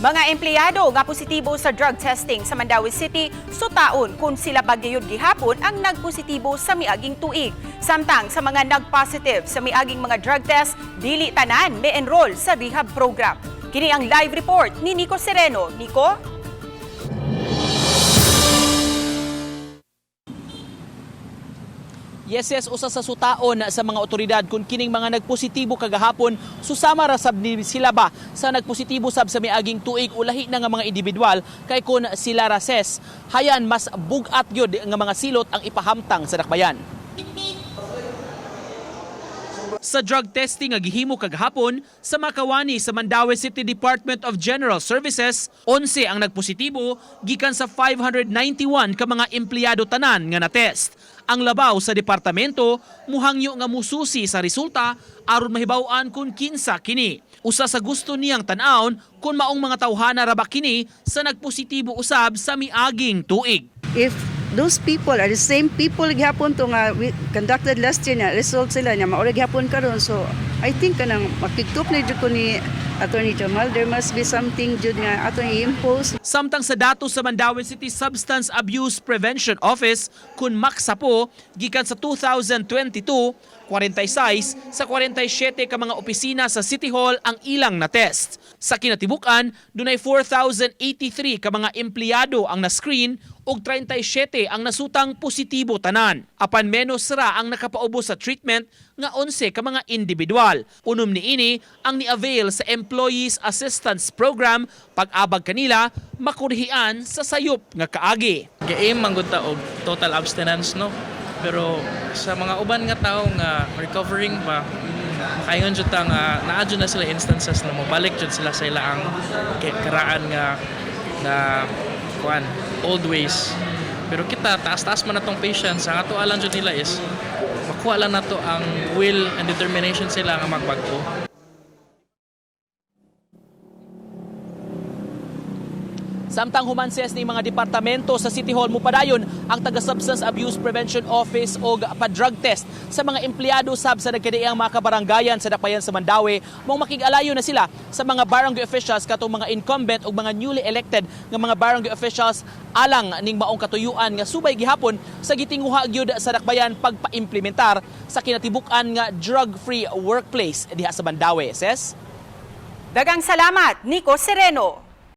Mga empleyado nga positibo sa drug testing sa Mandaue City, sutaon kung sila bagayod gihapon ang nagpositibo sa miaging tuig. Samtang sa mga nagpositive sa miaging mga drug test, dili tanan may enroll sa rehab program. Kini ang live report ni Nico Sereno. Nico? Yes, usa sa sutaon sa mga otoridad kung kining mga nagpositibo kagahapon susama ra sab ni sila ba sa nagpositibo sab sa miaging tuig o lahi na nga mga individual kay kun sila ra ses hayan mas bug-at gyud nga mga silot ang ipahamtang sa dakbayan. Sa drug testing nga gihimo kagahapon sa makawani sa Mandaue City Department of General Services, 11 ang nagpositibo gikan sa 591 ka mga empleyado tanan nga na-test. Ang labaw sa departamento muhangyo nga mususi sa resulta aron mahibaw-an kung kinsa kini. Usa sa gusto niyang tan-awon kung maong mga tawhana ra ba kini sa nagpositibo usab sa miaging tuig. If those people are the same people gihapon to nga we conducted last year na result sila niya maura gihapon karon, so I think kanang makigtup na jud ko ni Attorney Jamal, there must be something jud nga atong i-impose. Samtang sa datos sa Mandaue City Substance Abuse Prevention Office, kun maksapo gikan sa 2022, 46 sa 47 ka mga opisina sa City Hall ang ilang na-test. Sa kinatibuk-an, dunay 4,083 ka mga empleyado ang na-screen ug 37 ang nasutang positibo tanan. Apan menos ra ang nakapaubos sa treatment nga 11 ka mga individual. Unom niini ang ni-avail sa Employees Assistance Program, pag-abag kanila makurhian sa sayop nga kaagi. Ga-aim man gud ta og total abstinence, no, pero sa mga uban nga tao nga recovering pa, makaingon jud ta nga naa jud na sila instances na mobalik jud sila sa ilaang karaan nga nga kuan, old ways. Pero kita, taas-taas man atong patience. Ang ato lang jud nila is makuha lang nato ang will and determination sila nga magbag-o. Samtang humanses ni mga departamento sa City Hall, mupadayon ang taga Substance Abuse Prevention Office og pa-drug test sa mga empleyado sab sa nagkadaiyang mga kabaranggayan sa Dakbayan sa Mandaue, mong makig-alayo na sila sa mga barangay officials, katong mga incumbent ug mga newly elected nga mga barangay officials, alang ning maong katuyuan nga subay gihapon sa gitinguha gyud sa Dakbayan pagpa-implementar sa kinatibuk-an nga drug-free workplace diha sa Mandaue. Ses? Dagang salamat, Nico Sereno.